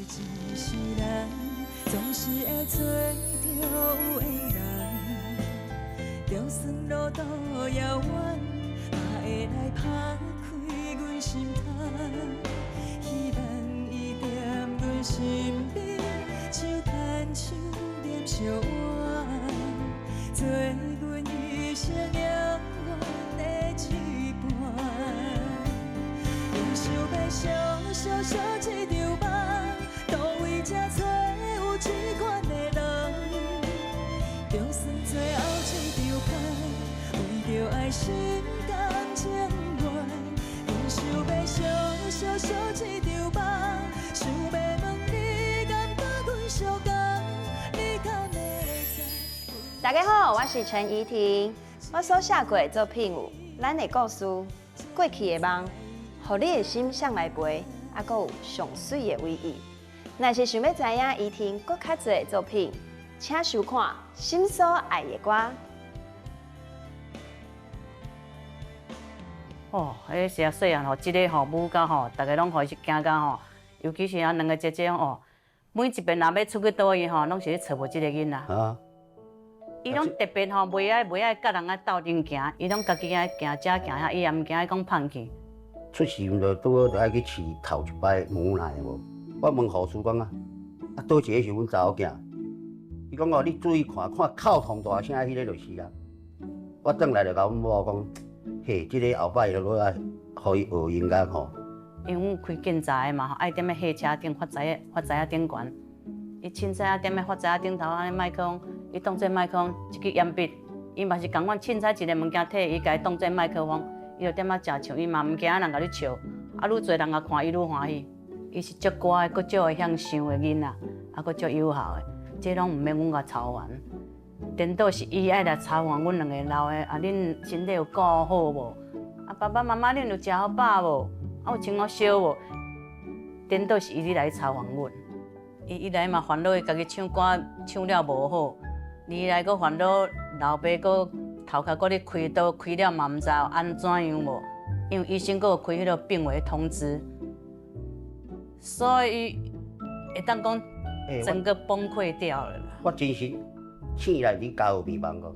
一世人，總是會揣著有緣人。就算路途遙遠，嘛會來拍開阮心窗。希望伊踮阮身邊，手牽手黏相偎，做阮一生永遠的一伴。阮想欲相相相一場夢，佗位才揣有這款的人？就算最後這場空，為著愛心甘情願。阮想欲相相相一場夢，想欲問你敢佮阮相仝？你敢會知？大家好，我是陳怡婷。我所寫過的作品有《咱的故事》、過去的夢、予你的心誰來陪，猶閣有上媠的回憶。若是想欲知影怡婷閣較濟的作品，請收看《心所愛的歌》。哦，彼時啊細漢吼，這个吼舞甲吼，逐个攏予伊驚甲吼，尤其是啊兩个姐姐哦，每一遍若欲出去佗位吼，攏是咧揣無這个囡仔。伊攏特別吼，袂愛佮人仔鬥陣行，伊攏家己愛行遮行遐，伊也毋驚講胖去。出世就拄好就愛去飼頭一擺母奶無？我問護士講啊，啊，佗一个是阮查某囝？伊講哦，你注意看看哭上大聲彼个就是啊。我轉來就共阮某講，嘿，這个後擺就落來，予伊學音樂吼。因為阮開檢查的嘛吼，愛踮咧貨車頂發財發財仔頂懸，伊凊彩仔踮咧發財仔頂頭按呢麥克風，伊當做麥克風一支鉛筆，伊嘛是仝款凊彩一个物件摕，伊共伊當做麥克風，伊就踮遐食唱，伊嘛毋驚人共你笑，啊愈濟人共看伊愈歡喜。伊是足乖，閣足會曉想的囡仔，啊閣足有效的，這攏毋免阮共操煩。顛倒是伊愛來操煩阮兩个老的，啊恁身體有顧好無？啊爸爸媽媽恁有食好飽無？啊有穿好燒無？顛倒是伊咧來操煩阮。伊一來嘛煩惱伊家己唱歌唱了無好，二來閣煩惱老爸閣頭殼閣咧開刀開了嘛毋知按怎樣無，因為醫生閣有開彼个病危通知，所以會當講整個崩潰掉了啦。我真實醒來佇加護病房個。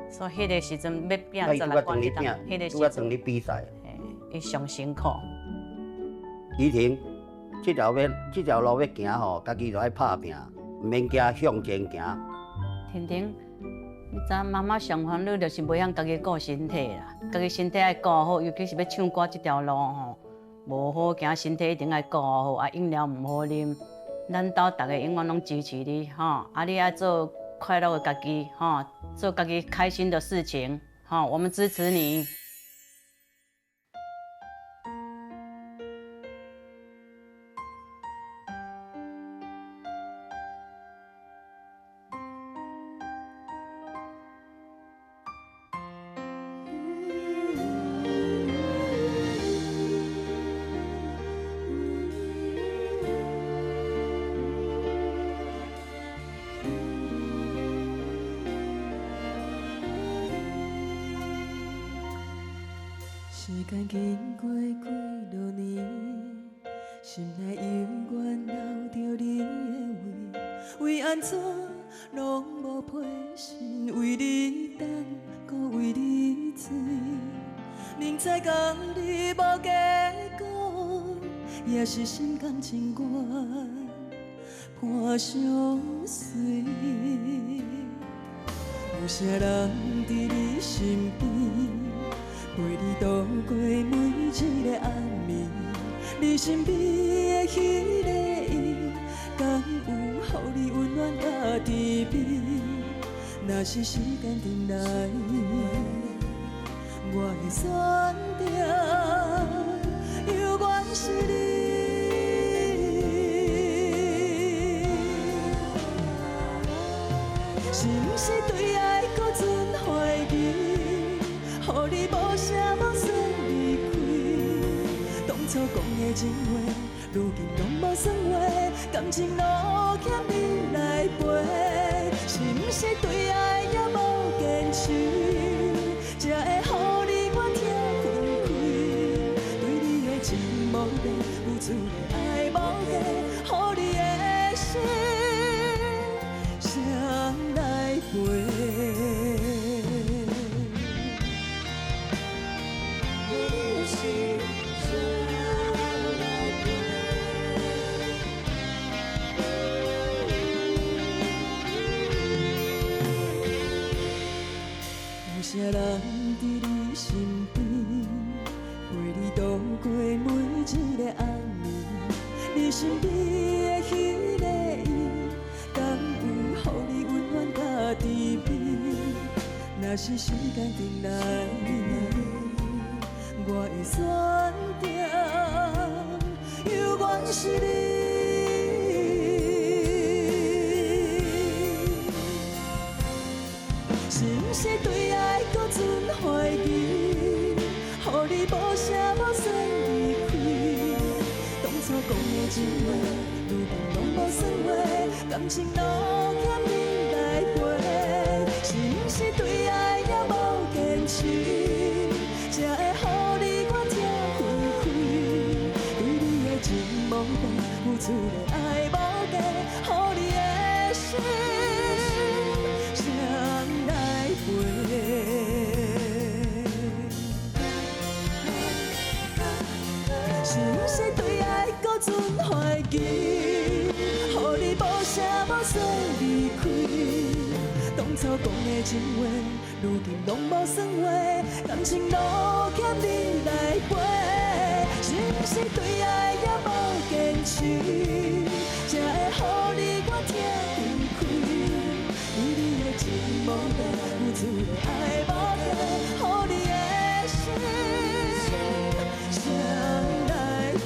所以彼个時陣欲拼十六關這當，彼个時陣咧比賽，伊上辛苦。怡婷，這條路欲行吼，家己就愛拍拚，毋免驚向前行。婷婷，你知影媽媽上煩惱就是袂曉家己顧身體啦，家己身體愛顧好，尤其是欲唱歌這條路吼，無好行，身體一定愛顧好，啊飲料毋好啉。咱兜逐个永遠攏支持你，吼，啊你愛做快樂的家己，吼，做家己開心的事情，吼，我們支持你。時間經過幾落年，心內猶原留著你的話，為按怎攏無批信，為你等，閣為你醉。明知佮你無結果，也是心甘情願伴相隨。有啥人佇你身邊？陪你度過每一个暗暝，你身邊的彼个伊，敢有予你溫暖佮甜蜜？若是時間重來，我會選擇猶原是你。是毋是對愛閣存懷疑？予你無聲無聲離開，當初講的情話，如今攏無算話，感情路欠你來陪，是毋是對愛也無堅持，才會予你我疼分開？對你的情無變，付出的愛無價，予啥人佇你身邊，陪你度過每一个暗暝？你身邊的彼个伊，敢有予你溫暖佮甜蜜？若是時間重來，我會選擇猶原是你。是毋是對愛閣存懷疑？予你無啥無算離開。當初講的情話，如今攏無算話，感情路欠你來陪。是毋是對愛也無堅持，才會予你我疼分開？對你的情無變，付出的愛無價，予你的心誰來陪？是毋是對愛閣存懷疑？予你無啥無說離開。當初講的情話，如今攏無算話，感情路欠你來陪。是毋是對愛也無堅持，才會予你我疼分開？對你的情無變，付出的愛無價，予你的心誰來陪？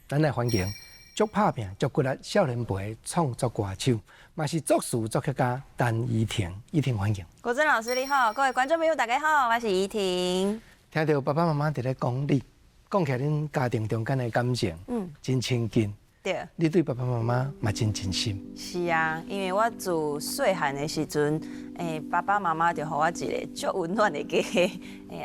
咱來歡迎足拍拚、足骨力少年輩創作歌手，嘛是作詞作曲家陳怡婷。怡婷歡迎。國珍老師你好，各位觀眾朋友大家好，我是怡婷。聽著爸爸媽媽佇咧講你，講起來恁家庭中間的感情，真親近。對。你對爸爸媽媽嘛真真心。是啊，因為我自細漢的時陣，爸爸媽媽就予我一個足溫暖的家。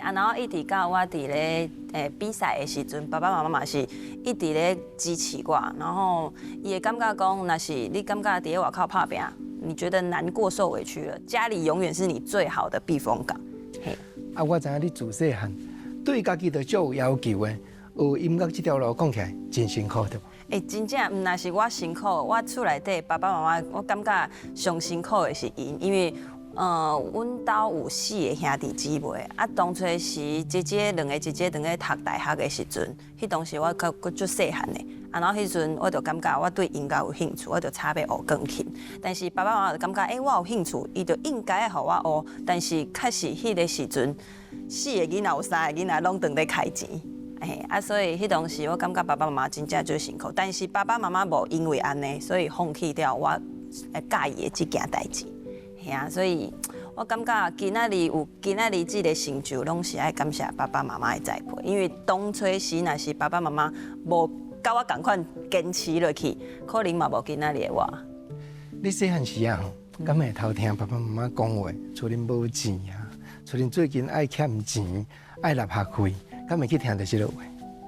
啊，然後一直到我佇咧比賽的時陣，爸爸媽媽嘛是一直咧支持我。然後伊會感覺講，若是你感覺佇咧外口拍拚，你覺得難過、受委屈了，家裡永遠是你最好的避風港。嘿。啊，我知影你自細漢對家己就足有要求的，學音樂這條路講起來真辛苦，對無？真正毋但是我辛苦，我厝內底爸爸媽媽，我感覺上辛苦的是𪜶，因為，阮兜有四個兄弟姊妹，啊，當初時姐姐兩個姐姐當咧讀大學的時陣，彼當時我閣閣足細漢的，啊，然後彼陣我就感覺我對音樂有興趣，我就插欲學鋼琴，但是爸爸媽媽就感覺，我有興趣，伊就應該愛予我學，但是確實彼個時陣，四個囡仔有三個囡仔攏當咧開錢。啊，所以彼當時我感覺爸爸媽媽真正足辛苦，但是爸爸媽媽無因為按呢，所以放棄掉我佮意的這件代誌。嘿啊，所以我感覺今仔日有今仔日這個成就，攏是愛感謝爸爸媽媽的栽培。因為當初時若是爸爸媽媽無佮我仝款堅持落去，可能嘛無今仔日的我。你細漢時啊，敢會偷聽爸爸媽媽講話？厝裡無錢啊，厝裡最近愛欠錢，愛納學費。敢會去聽著這个話？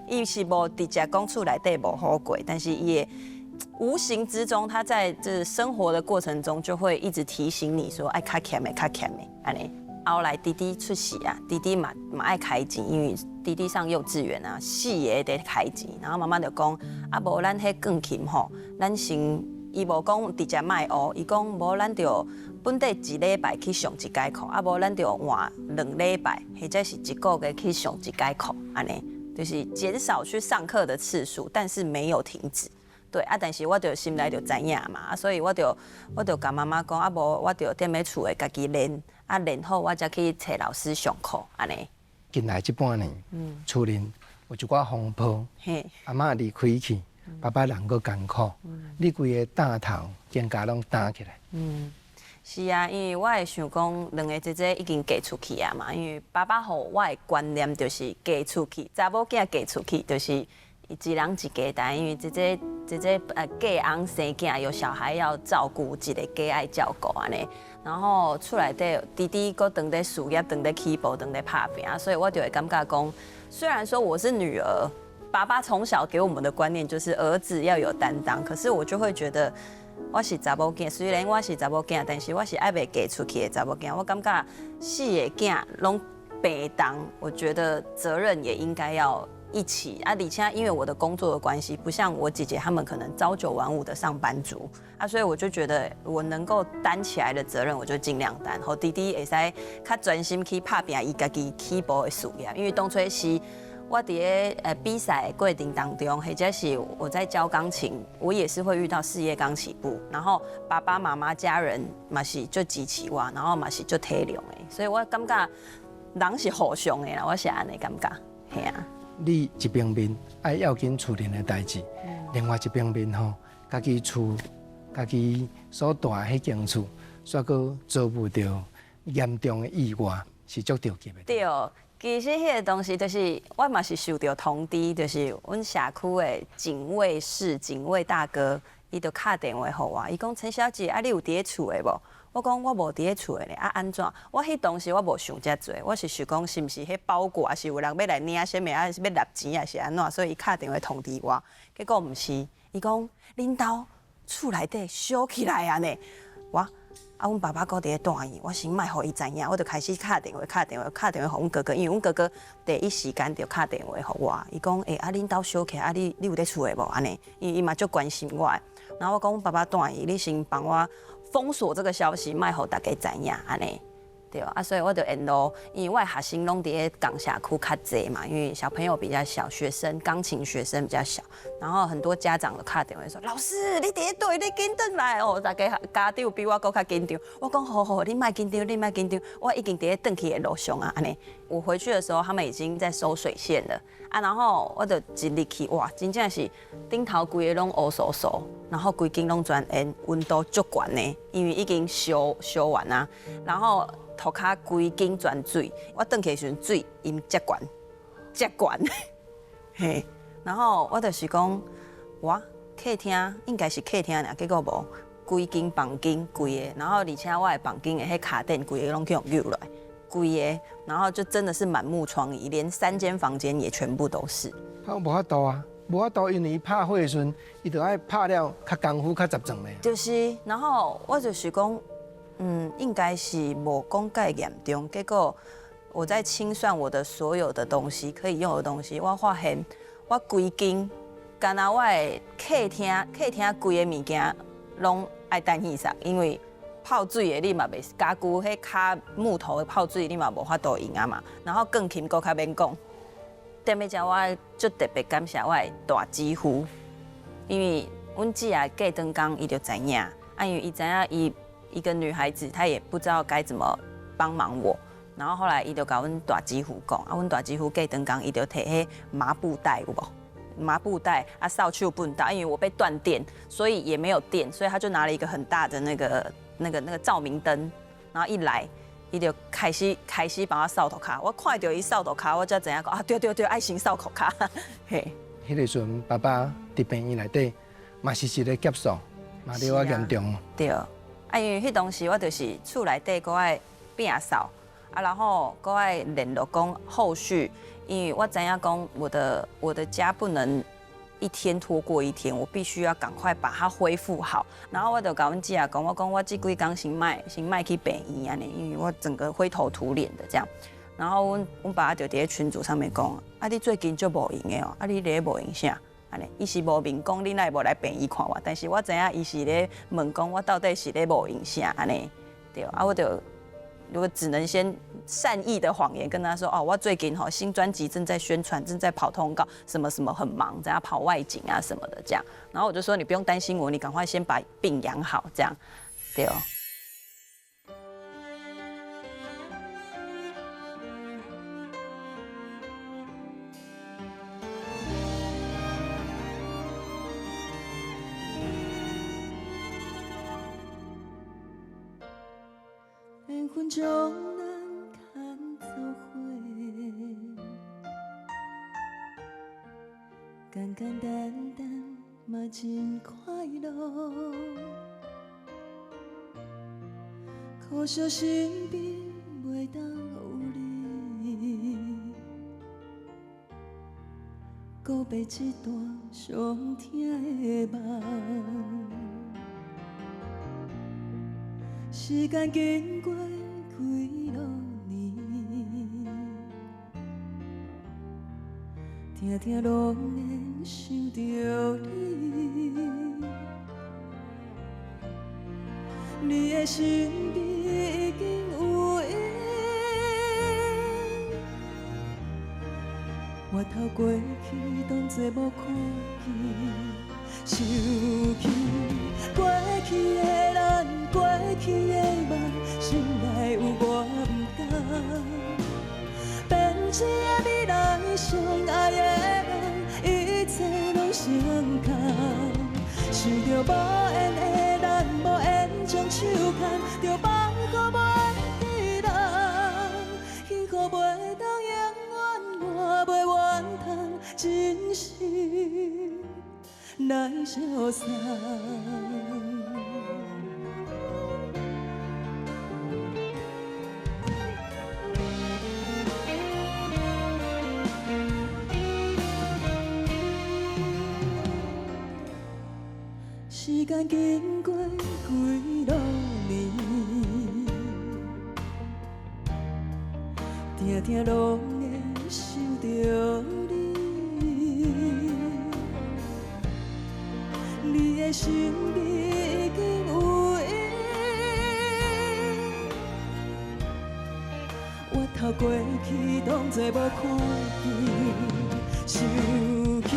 伊是無直接講厝內底無好過，但是伊會無形之中，他在這生活的過程中就會一直提醒你說：愛較儉的，較儉的，按呢。後來弟弟出世啊，弟弟嘛嘛愛開錢，因為弟弟上幼稚園啊，四个佇開錢，然後媽媽就講：啊，無咱彼鋼琴吼，咱先，伊無講直接莫學，伊講無咱就本底一禮拜去上一節課，啊無咱就換兩禮拜，或者是一個月去上一節課，按呢，就是減少去上課的次數，但是沒有停止。對啊，但是我就心內就知影嘛，所以我就共媽媽講，啊無我就踮咧厝內家己練，啊練好我才去揣老師上課，按呢。近來這半年，厝裡有一寡風波，阿嬤離開去，爸爸人閣艱苦，你規个擔頭肩胛攏擔起來。是啊，因為我會想講，兩個姐姐已經嫁出去啊嘛。因為爸爸予我的觀念就是嫁出去，查某囝嫁出去就是一人一家代，因為這這這這嫁翁生囝，有小孩要照顧，一个家愛照顧按呢。然後厝內底弟弟閣當咧事業，當咧起步，當咧拍拚，所以我就會感覺講，雖然說我是女兒，爸爸從小給我們的觀念就是兒子要有擔當，可是我就會覺得我是查某囝，雖然我是查某囝，但是我是猶未嫁出去的查某囝，我感覺四个囝攏平等，我覺得責任也應該要一起啊，而且因為我的工作的關係，不像我姐姐他們可能朝九晚五的上班族啊，所以我就覺得我能夠擔起來的責任，我就盡量擔。予弟弟會使較專心去拍拚伊家己起步的事業，因為當初是我佇咧比賽的過程當中，或者是我在教鋼琴，我也是會遇到事業剛起步，然後爸爸媽媽家人嘛是足支持我，然後嘛是足體諒的，所以我感覺人是互相的啦，我是按呢感覺，嘿啊。你一方面愛要緊厝裡的代誌，另外一方面吼，家己厝、家己所住的彼間厝，煞閣遭遇著嚴重的意外，是足著急的。對，其實彼个當時就是我嘛是受著通知，就是阮社區的警衛室警衛大哥，伊就敲電話予我，伊講陳小姐，啊你有佇咧厝的無？我講我無佇咧厝的咧，啊按怎？我彼當時我無想遮濟，我是想講是毋是彼包裹，抑是有人欲來領啥物，啊是欲納錢，抑是按怎？所以伊敲電話通知我，結果毋是，伊講恁兜厝內底燒起來啊呢！我啊，阮爸爸閣佇咧住院，我先莫予伊知影，我就開始敲電話、敲電話、敲電話予阮哥哥，因為阮哥哥第一時間就敲電話予我，伊講欸啊恁兜燒起來，啊你有佇厝的無？按呢，因為伊嘛足關心我的。然後我講阮爸爸住院，你先幫我封鎖這個消息，莫予大家知影，按呢，對啊，所以我就沿路，因為我的學生攏佇咧仝社區較濟嘛，因為小朋友比較小，學生鋼琴學生比較小，然後很多家長就敲電話說：老師，你佇咧佗位，你緊轉來哦！大家家長比我閣較緊張。我講好好，你莫緊張，你莫緊張，我已經佇咧轉去的路上啊，按呢。我回去的時候，他們已經在收水線了啊，然後我就一入去，哇，真正是頂頭規个攏烏嗖嗖，然後規間攏全煙，溫度足懸的，因為已經燒燒完啊，然後塗跤規間全水，我轉去的時陣水淹遮懸，遮懸，嘿，然後我就是講，哇，客廳應該是客廳爾，結果無，規間房間規個，然後而且我的房間的彼跤墊規个攏去予扭落來，規个，然後就真的是滿目瘡痍，連三間房間也全部都是。啊，無法度啊，無法度，因為伊拍火的時陣，伊就愛拍了較功夫較集中咧。就是，然後我就是講，應該是無講蓋嚴重，結果我在清算我的所有的東西，可以用的東西，我發現我規間，干焦我的客廳，客廳規个物件攏愛等戲殺，因為泡水的你嘛袂，家具彼跤木頭的泡水你嘛無法度用啊嘛，然後鋼琴閣較免講。踮咧遮我足特別感謝我的大姊夫，因為阮姊啊過長工伊就知影，啊因為伊知影伊一個女孩子，她也不知道該怎麼幫忙我，然後後來伊就共阮大姊夫講，啊阮大姊夫過長工伊就提彼麻布袋有無？麻布袋啊，掃帚畚斗，因為我被斷電，所以也沒有電，所以他就拿了一個很大的那個照明燈，然後一來，伊就開始幫我掃塗跤，我看著伊掃塗跤，我才知影講啊，對對對，愛先掃塗跤，嘿。彼个時陣，爸爸佇病院內底，嘛是一个劫數，嘛了仔嚴重。對，啊，因為彼當時我就是厝內底閣愛摒掃，啊，然後閣愛聯絡講後續，因為我知影講我的家不能一天拖過一天，我必須要趕快把它恢復好。然後我就共阮姊仔講，我講我這幾工先莫去病院按呢，因為我整個灰頭土臉的這樣。然後阮爸爸就佇咧群組上面講，啊你最近足無閒的哦，啊你咧無閒啥？按呢，伊是無明講你哪會無來病院看我，但是我知影伊是咧問講我到底是咧無閒啥按呢？對，啊我就如果只能先善意的謊言跟他說，哦，我最近吼新專輯正在宣傳，正在跑通告，什麼什麼很忙，在跑外景啊什麼的這樣。然後我就說你不用擔心我，你趕快先把病養好，這樣，對。緣分將咱牽做伙，甘簡簡單單嘛真快樂。可惜身邊袂當有你，告別這段傷痛的夢。時間經過幾落年，定定攏會想著你，你的身邊已經有伊，回頭過去當作無看見，想起過去的咱，過去的夢，心內有偌不甘。編一个未來，相愛的人，一切攏相共。想著無緣的咱，無緣將手牽，著放予袂知人，幸福袂當永遠，我袂怨嘆，真心來相送。時間經過幾落年，定定攏會想著你，你的身邊已經有伊，回頭過去當作無看見，想起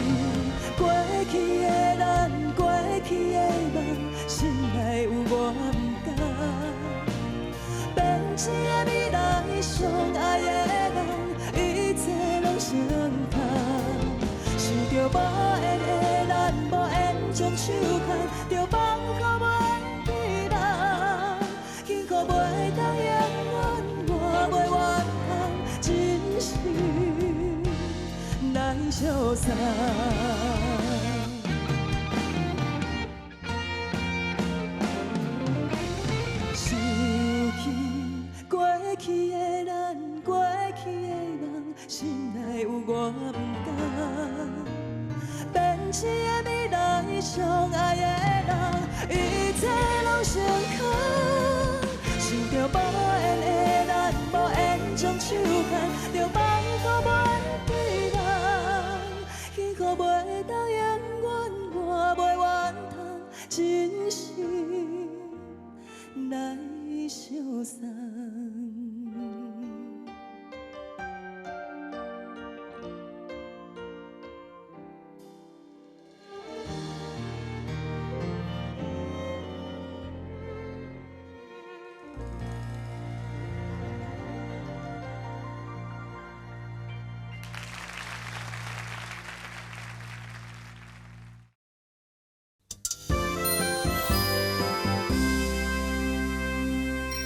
過去的咱，過去的夢，心內有偌不甘。編一個未來，相愛的人，一切攏相共。想著無緣的咱，無緣將手牽，著放予袂知人，幸福袂當永遠，我袂怨嘆，真心來相送。想起過去的咱，過去的夢，心內有偌不甘。編一個未來，相愛的人，一切攏相共。想著無緣的咱，無緣將手牽，著放予袂知人，幸福袂當永遠，我袂怨嘆，真心來相送。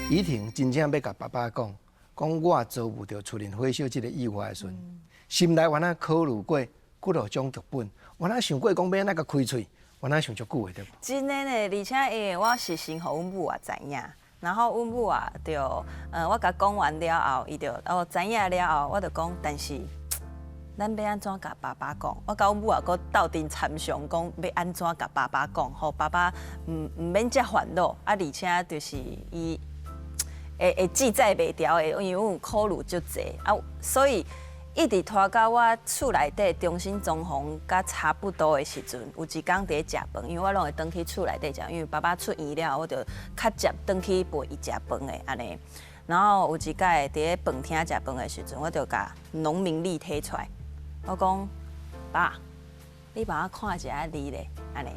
怡婷真正欲共爸爸講，講我遭遇著厝內火燒這个意外的時陣，心內原來考慮過幾落種劇本，原來想過講欲按怎共開喙，原來想足久的對無？真的呢，而且因為我是先予阮母也知影，然後阮母啊就，我共講完了後，伊就哦知影了後，我就講，但是咱欲按怎共爸爸講？我佮阮母也閣鬥陣參詳，講欲按怎共爸爸講，予爸爸毋免遮煩惱。啊，而且就是伊會記載袂牢的，因為阮有考慮足濟啊，所以一直拖到我厝內底重新裝潢甲差不多的時陣，有一工佇咧食飯，因為我攏會轉去厝內底食，因為爸爸出院了後，我就較捷轉去陪伊食飯的按呢。然後有一擺佇咧飯廳食飯的時陣，我就共農民曆提出來，我講爸，你幫我看一下字咧，按呢。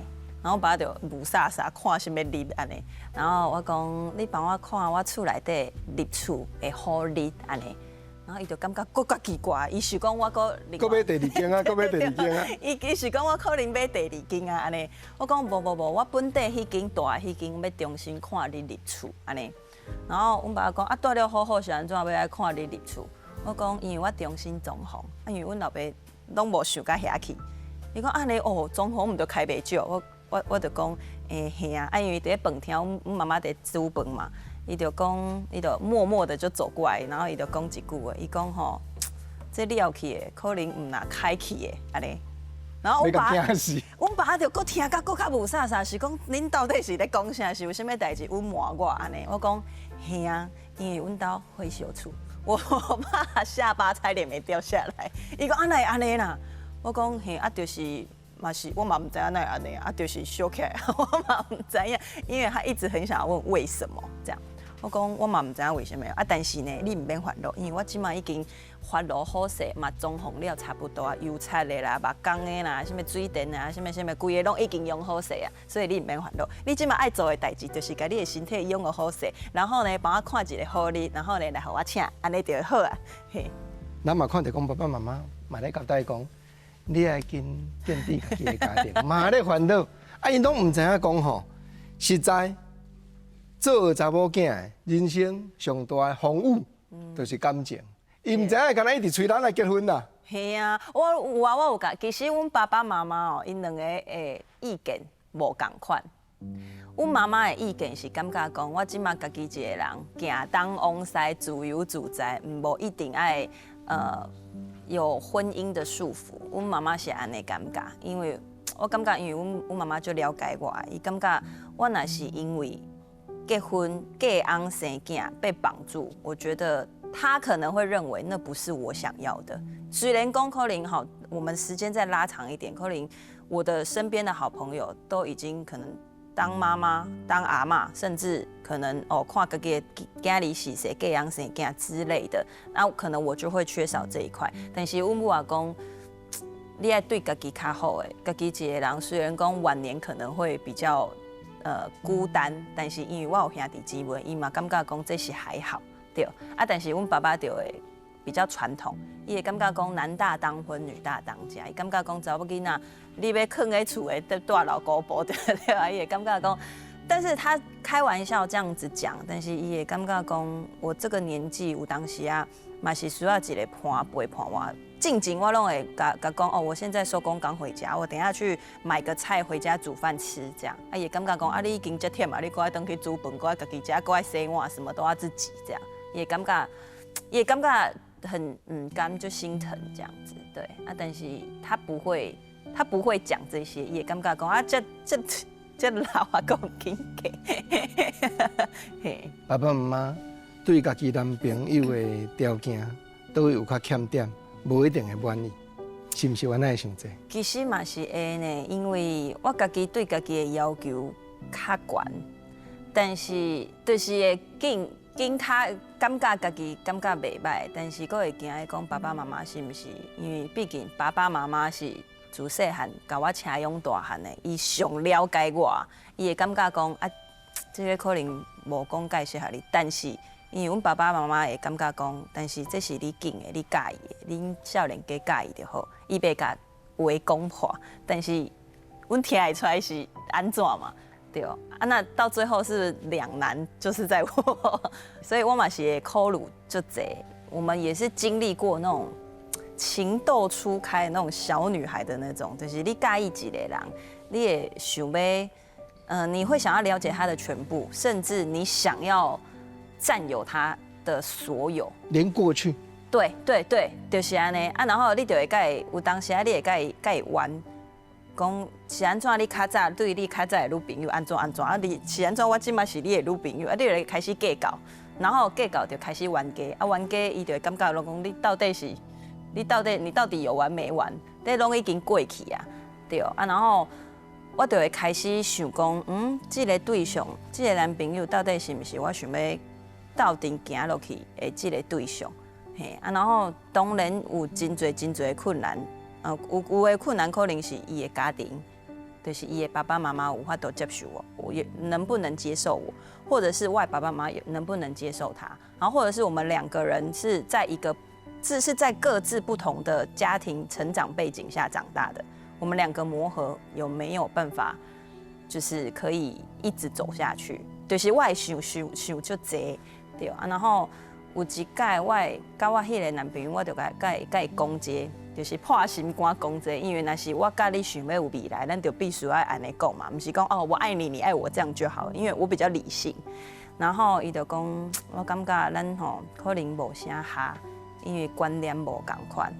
然後爸就霧煞煞看啥物日按呢，然後我講你幫我看我厝內底入厝的好日按呢，然後伊就感覺閣較奇怪，伊想講我閣閣買第二間啊，閣買第二間啊。伊想講我可能買第二間啊按呢，我講無無無，我本底彼間大彼間欲重新看你入厝按呢，然後阮爸講啊，蹛了好好是按怎欲來看你入厝？我講因為我重新裝潢，啊因為阮老爸攏無想到遐去。伊講按呢哦，裝潢毋著開袂少。我就講，欸，嘿啊，啊因為佇咧飯廳，阮媽媽佇煮飯嘛，伊就講，伊就默默的就走過來，然後伊就講一句話，伊講吼，這了去的可能毋若開去的，按呢。然後阮爸，阮爸就閣聽甲閣較霧煞煞，是講恁到底是咧講啥？是有啥物代誌隱瞞我按呢？我講嘿啊，因為阮兜火燒厝，我爸下巴差點沒掉下來。伊講啊哪會按呢啦？我講嘿啊，就是嘛是我嘛毋知影哪會按呢，啊就是燒起來，我嘛毋知影，因為他一直很想要問為什麼這樣。我講我嘛毋知影為啥物啊，但是呢，你毋免煩惱，因為我這馬已經發落好勢，嘛裝潢了差不多啊，油漆的啦、木工的啦、啥物水電啊、啥物啥物，規个攏已經用好勢啊，所以你毋免煩惱。你這馬愛做的代誌就是共你的身體養予好勢，然後呢，幫我看一个好日，然後呢來予我請，按呢就會好啊。嘿。咱嘛看著講爸爸媽媽嘛咧交代講，你愛緊建立家己的家庭，嘛咧煩惱，啊𪜶攏毋知影講吼，實在。做查某囝的人生上大的風雨，就是感情。伊毋知影，敢若一直催咱來結婚啦。係啊，我有啊，我有共。其實阮爸爸媽媽哦，𪜶兩个的意見無仝款。阮媽媽的意見是感覺講，我這馬家己一个人行東往西，自由自在，無一定愛有婚姻的束縛。阮媽媽是按呢感覺，因為我感覺，因為阮媽媽足了解我，伊感覺我若是因為結婚嫁翁生囝被綁住，我覺得他可能會認為那不是我想要的。雖然講可能哈，我們時間再拉長一點，可能我的身邊的好朋友都已經可能當媽媽、當阿嬤，甚至可能哦看家己的囝兒是誰嫁翁生囝之類的，那可能我就會缺少這一塊。但是阮母也講，你愛對家己較好的，家己一個人雖然講晚年可能會比較孤單，但是因為我有兄弟姊妹，伊嘛感覺講這是還好，對。啊，但是阮爸爸就會比較傳統，伊會感覺講男大當婚，女大當嫁，伊感覺講查某囡仔你欲囥佇厝的，帶老姑婆對對啊，伊會感覺講，但是他開玩笑這樣子講，但是伊會感覺講，我這個年紀有當時啊，嘛是需要一個伴陪伴我。進前我攏會共共講哦，我現在收工剛回家，我等下去買個菜回家煮飯吃，這樣。啊，伊會感覺講啊，你已經這忝啊，你閣愛轉去煮飯，閣愛家己食，閣愛洗碗，什麼都要自己這樣。伊會感覺，伊會感覺很毋甘，就心疼這樣子，對。啊，但是他不會，他不會講這些，伊會感覺講啊，這這這老啊，閣毋緊嫁。嘿。爸爸媽媽對家己男朋友的條件，都會有較欠點。無一定會滿意，是毋是原來會想這？其實嘛是會呢，因為我家己對家己的要求較懸，但是就是會緊緊較感覺家己感覺袂䆀，但是閣會驚講爸爸媽媽是毋是？因為畢竟爸爸媽媽是自細漢共我請養大漢的，伊上了解我，伊會感覺講啊，這个可能無講介適合你，但是。因為阮爸爸媽媽會感覺講，但是這是你揀的，你佮意的，恁少年家佮意就好，伊袂共話講破，但是阮聽會出來是按怎嘛，對。啊，那到最後是兩難，就是在我，所以我嘛是會考慮足濟。我們也是經歷過那種情竇初開的那種小女孩的那種，就是你佮意一個人，你會想欲，你會想要了解他的全部，甚至你想要佔有他的所有，連過去。對對對，就是按呢啊，然後你就會共伊有當時啊，你會共伊共伊玩，講是按怎你較早對你較早的女朋友按怎按怎啊？你是按怎我這馬是你的女朋友啊？你就會開始計較，然後計較就開始冤家啊，冤家伊就會感覺攏講你到底是，你到底你到底有完沒完？這攏已經過去啊，對啊，然後我就會開始想講，嗯，這个對象，這个男朋友到底是毋是我想欲鬥陣行落去的這个對象？嘿啊，然後當然有真濟真濟的困難，有的困難可能是伊的家庭，就是伊的爸爸媽媽有法度接受我，我也能不能接受我，或者是我的爸爸媽媽也能不能接受他，然後或者是我們兩個人是在一個是在各自不同的家庭成長背景下長大的，我們兩個磨合有沒有辦法，就是可以一直走下去？就是我會想想想足濟，對啊，然後。有一擺我會佮我彼个男朋友，我就共佮佮伊講這個，就是破心肝講這個，因為若是我佮你想欲有未來，咱就必須愛按呢講嘛，毋是講哦我愛你，你愛我這樣就好，因為我比較理性。然後伊就講，我感覺咱吼可能無啥合，因為觀念無仝款。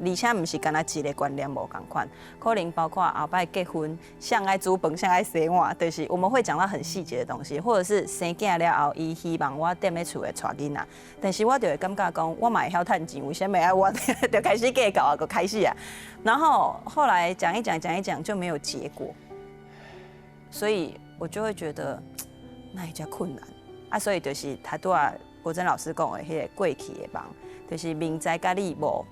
而且毋是干焦一个觀念無仝款，可能包括後擺結婚，誰愛煮飯，誰愛洗碗，就是我們會講到很細節的東西，或者是生囝了後，伊希望我踮咧厝內帶囡仔，但是我就會感覺講，我嘛會曉趁錢，為啥物愛我就開始計較啊，就開始啊，然後後來講一講講一講就沒有結果，所以我就會覺得哪會遮困難啊，所以就是頭拄仔國珍老師講的彼个過去的夢，就是明知佮你無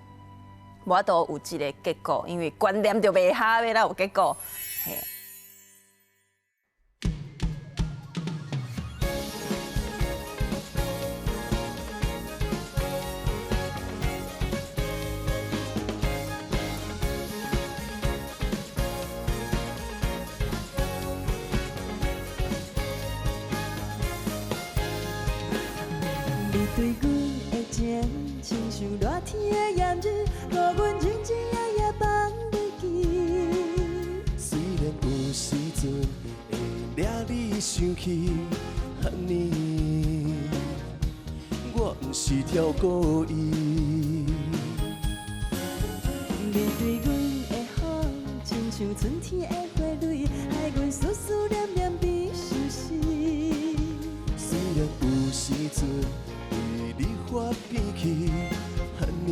無法度有一个結果，因為觀念就袂合，欲哪有結果？嘿。你對阮的情，親像熱天的炎日，予阮日日夜夜放袂記。雖然有時陣會掠你生氣，按呢，我毋是挑故意。你對阮的好，親像春天的花蕊，害阮思思念念欲相思。雖然有時陣對你發脾氣，按呢，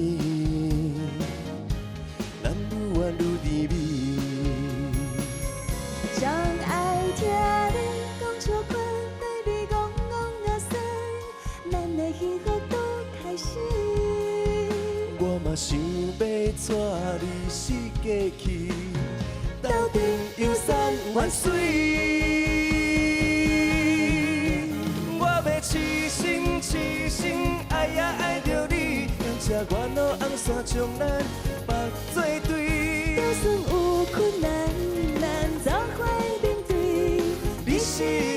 咱愈怨愈甜蜜。上愛聽你講笑話，對你戇戇仔耍，咱的幸福拄開始。我嘛想欲帶你四界去，鬥陣遊山玩水。我欲痴心痴心愛呀愛著你，感謝月老紅線將咱縛做對。就算有困難，咱做伙面對。你是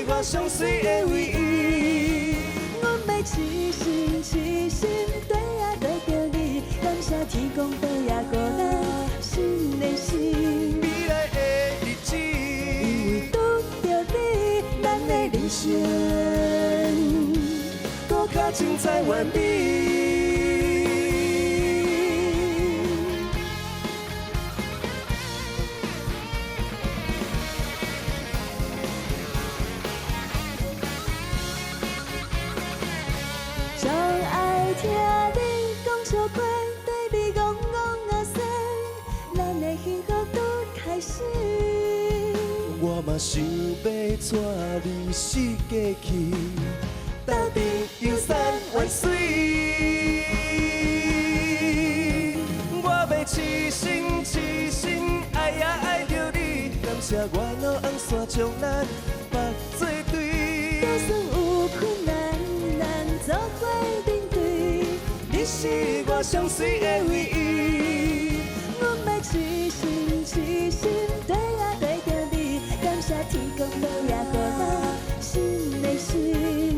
我上媠的唯一。阮欲痴心痴心綴啊綴著你，感謝天公伯啊予咱心連心。未來的日子，因為拄著你，咱的人生閣較精彩完美。上愛聽你講笑話，對你戇戇仔耍，咱的幸福拄開始。我嘛想欲帶你四界去，鬥陣遊山玩水。我欲痴心痴心愛呀愛著你，感謝月老紅線將咱縛做對。就算有困難，咱做伙面對。你是我上媠的唯一。阮欲痴心痴心綴啊綴著你，感謝天公伯啊予咱心連心。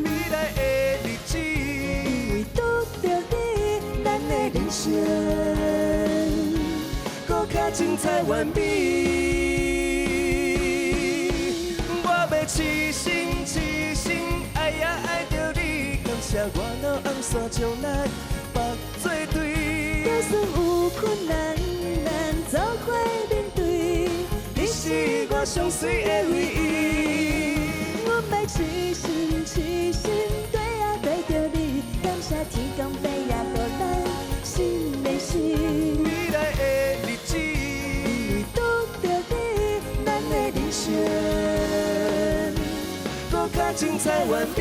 未來的日子，因為拄著你，咱的人生閣較精彩完美。我欲痴心痴心愛呀愛著你，感謝月老紅線將咱縛做對。就算有困難，咱做伙面對。你是我上媠的唯一。阮欲痴心痴心綴啊綴著你，感謝天公伯啊予咱心連心。未來的日子，因為拄著你，咱的人生閣較精彩完美。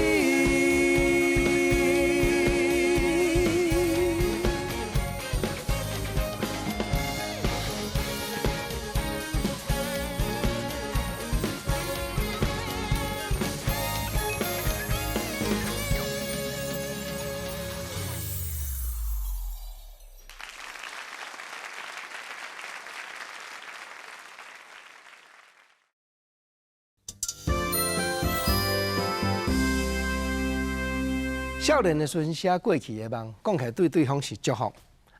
少年的時陣寫過去的夢，講起來對對方是祝福，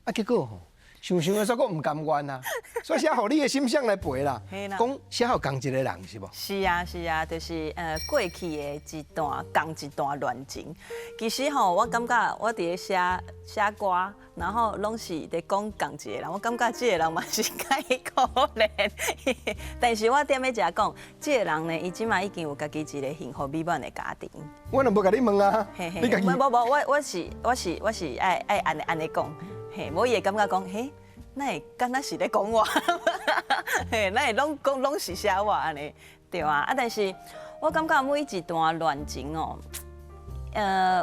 啊，結果吼，想想啊，煞閣毋甘願啊，所以寫予你的心誰來陪啦？講寫予仝一個人是無？是啊是啊，就是過去的一段仝一段戀情。其實吼，我感覺我佇咧寫寫歌，然後攏是佇講仝一個人，我感覺這個人嘛是較可憐。但是我踮咧遮講，這個人呢，伊這馬已經有家己一個幸福美滿的家庭。我若無共你問啊，你家己。無無無，我是愛按呢講。嘿，無伊會感覺講，嘿，哪會敢若是咧講我？嘿，哪會攏講攏是寫我按呢？對啊，啊，但是我感覺每一段戀情哦，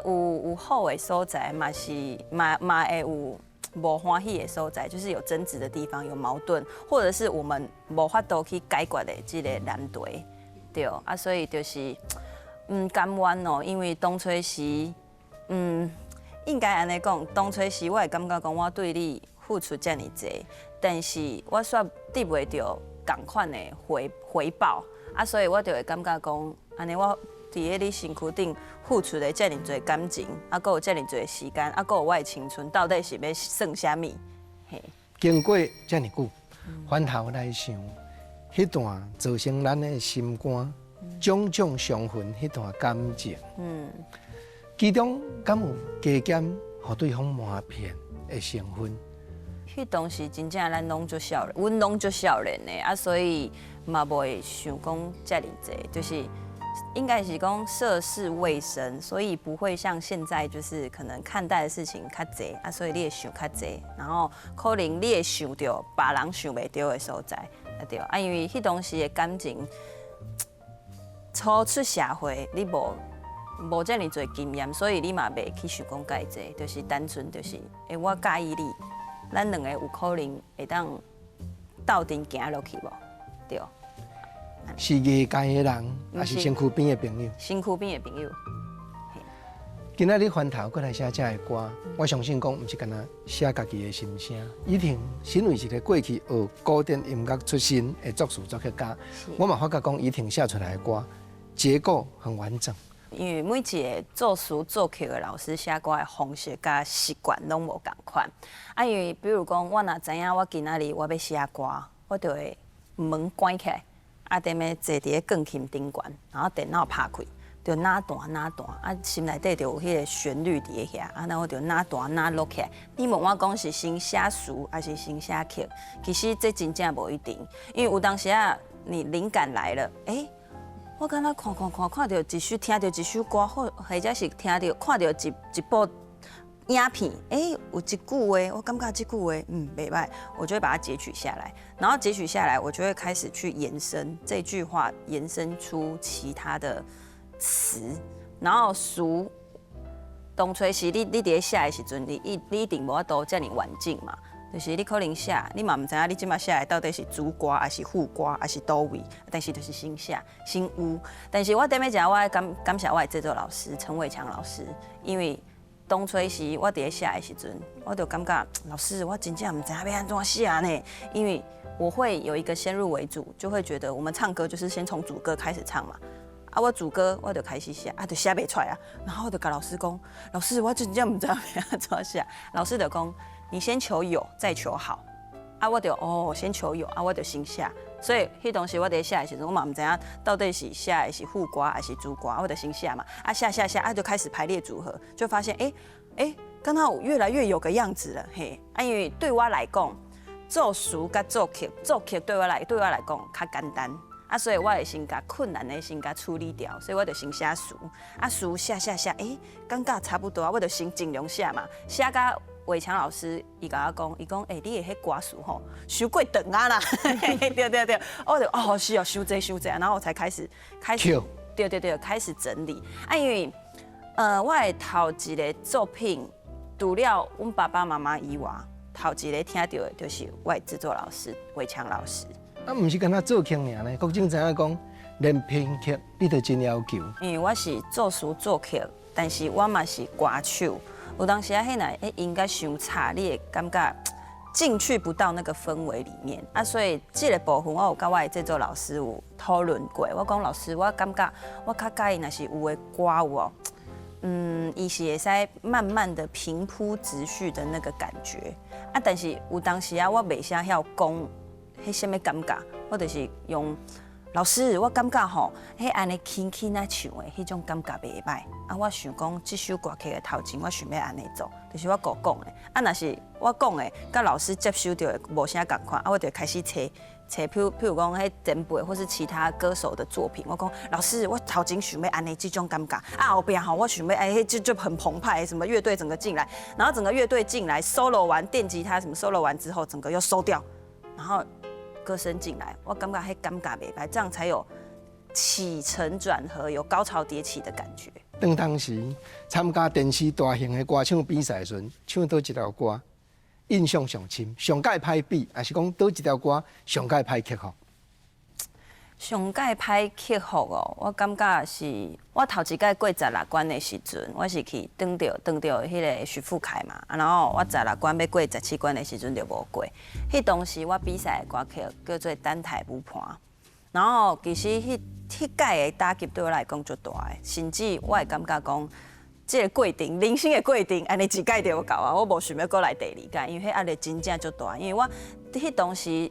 有好的所在，嘛是嘛會有無歡喜的所在，就是有爭執的地方，有矛盾，或者是我們無法度去解決的這個難題，對啊，所以就是毋甘願哦，因為當初時，應該按呢講，當初時我會感覺講我對你付出遮爾濟，但是我煞得袂著仝款的回報，啊，所以我就會感覺講，按呢我佇咧你身軀頂付出的遮爾濟感情，啊，閣有遮爾濟時間，啊，閣有我的青春，到底是欲算啥物？嘿。經過遮爾久，反頭來想，彼段造成咱的心肝種種傷痕，彼段感情，其中敢有加減予對方瞞騙的成分？彼當時真正咱攏足少年，阮攏足少年的啊，所以嘛無會想講遮爾濟，就是應該是講涉世未深，所以不會像現在就是可能看待的事情較濟啊，所以你會想較濟，然後可能你會想著別人想袂著的所在，啊對啊，因為彼當時的感情初出社會，你無遮爾濟經驗，所以你嘛袂去想講蓋濟，就是單純就是，欸，我佮意你，咱兩個有可能會當鬥陣行落去無？對。是藝界的人，抑是身軀邊的朋友？身軀邊的朋友。今仔日翻頭閣來寫這个歌，我相信講毋是干焦寫家己的心聲。以婷身為一個過去學古典音樂出身的作詞作曲家，我嘛發覺講以婷寫出來的歌結構很完整。因為每一個作詞作曲的老師寫歌的方式佮習慣攏無仝款。啊，因為比如講，我若知影我今仔日我欲寫歌，我就會門關起來，啊，踮咧坐佇咧鋼琴頂懸，然後電腦拍開，就哪彈哪彈，啊，心內底就有彼個旋律佇咧遐，啊，那我就哪彈哪錄起來。你問我講是先寫詞抑是先寫曲？其實這真正無一定，因為有當時啊，你靈感來了，欸，我敢若看看看看著一首，聽著一首歌，或者是聽著看著一部影片，欸，有一句話，我感覺這句話，袂䆀，我就會把它截取下來，然後截取下來，我就會開始去延伸這句話，延伸出其他的詞，然後詞當初時你佇咧寫的時陣，你一定無法度遮爾完整嘛。就是你可能寫，你嘛毋知影你這馬寫的到底是主歌抑是副歌抑是佗位，但是就是先寫先有。但是我踮咧遮，我愛感謝我的製作老師陳偉強老師，因為當初時我佇咧寫的時陣，我就感覺老師我真正毋知影欲按怎寫呢，因為我會有一個先入為主，就會覺得我們唱歌就是先從主歌開始唱嘛。啊，我主歌我就開始寫，啊，就寫袂出來啊。然後我就共老師講，老師我真正毋知影欲按怎寫。老師就講，你先求有，再求好。啊，我就哦，先求有，啊，我就先寫。所以彼當時我佇寫的時陣，我嘛毋知影到底是寫的是副歌抑是主歌，我就先寫嘛。啊，寫寫寫，啊，就開始排列組合，就發現，欸欸，剛好越來越有個樣子了，嘿。啊，因為對我來講，作詞佮作曲，作曲對我來講較簡單。啊，所以我會先共困難的先共處理掉，所以我就先寫詞。啊，詞寫寫寫，欸，感覺差不多啊，我就先盡量寫嘛，寫甲偉強老師伊共我講，伊講，欸，你的彼歌詞吼，傷過長啊啦，對對對，我就哦是哦，傷濟傷濟，然後我才開始，對對對，開始整理。啊，因為我的頭一個作品，除了阮爸爸媽媽以外，頭一個聽著的就是我的製作老師偉強老師。啊，毋是干焦作曲爾呢？國政知影講，連編曲你都真要求。因為我是作詞作曲，但是我嘛是歌手。有當時啊，彼若彼音樂傷吵，你會感覺進去不到那個氛圍裡面啊。所以這個部分我有佮我的製作老師有討論過。我講老師，我感覺我較佮意若是有的歌有無，伊是會使慢慢的平鋪直敘的那個感覺。啊，但是有當時啊，我袂啥曉講彼啥物感覺，我就是用老師，我感覺吼，彼按呢輕輕仔唱的彼種感覺袂䆀。啊，我想講這首歌曲的頭前，我想欲按呢做，就是我閣講的。啊，若是我講的，佮老師接收著的無啥仝款，啊，我就開始揣揣，譬如講，彼前輩或是其他歌手的作品，我講老師，我頭前想欲按呢這種感覺，啊後壁吼，我想欲哎，就很澎湃，什麼樂隊整個進來，然後整個樂隊進來 solo 完電吉他什麼 solo 完之後，整個又收掉，然後歌聲進來，我感覺彼感覺袂䆀，這樣才有起承轉合，有高潮迭起的感覺。當當時參加電視大型的歌唱比賽時陣，唱佗一條歌，印象上深，上蓋歹比，抑是講佗一條歌上蓋歹克服？上蓋歹克服哦，我感覺是我頭一擺過十六關的時陣，我是去轉著轉著彼個許富凱嘛，啊，然後我十六關欲過17關的時陣就無過。彼當時我比賽的歌曲叫做《等待舞伴》，然後其實彼屆的打擊對我來講足大的，甚至我會感覺講，這個過程，人生的過程，按呢一屆就夠啊！我無想欲閣來第二屆，因為彼壓力真正足大。因為我彼當時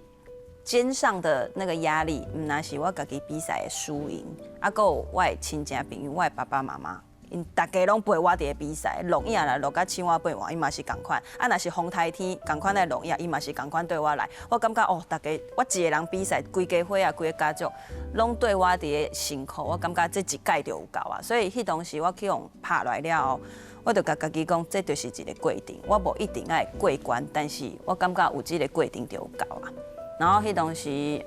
肩上的那個壓力，毋但是我家己比賽的輸贏，啊，閣有我的親戚朋友，我的爸爸媽媽，𪜶逐家攏陪我佇咧比賽，錄影來錄甲七碗八碗，伊嘛是仝款。啊，若是風颱天，仝款來錄影，伊嘛是仝款對我來。我感覺哦，逐家我一個人比賽，規家伙仔，規個家族攏對我佇咧辛苦，我感覺這一屆就有夠啊。所以彼當時我去予拍落來了後，我就共家己講，這就是一個過程，我無一定愛過關，但是我感覺有這個過程就有夠啊。然後彼當時，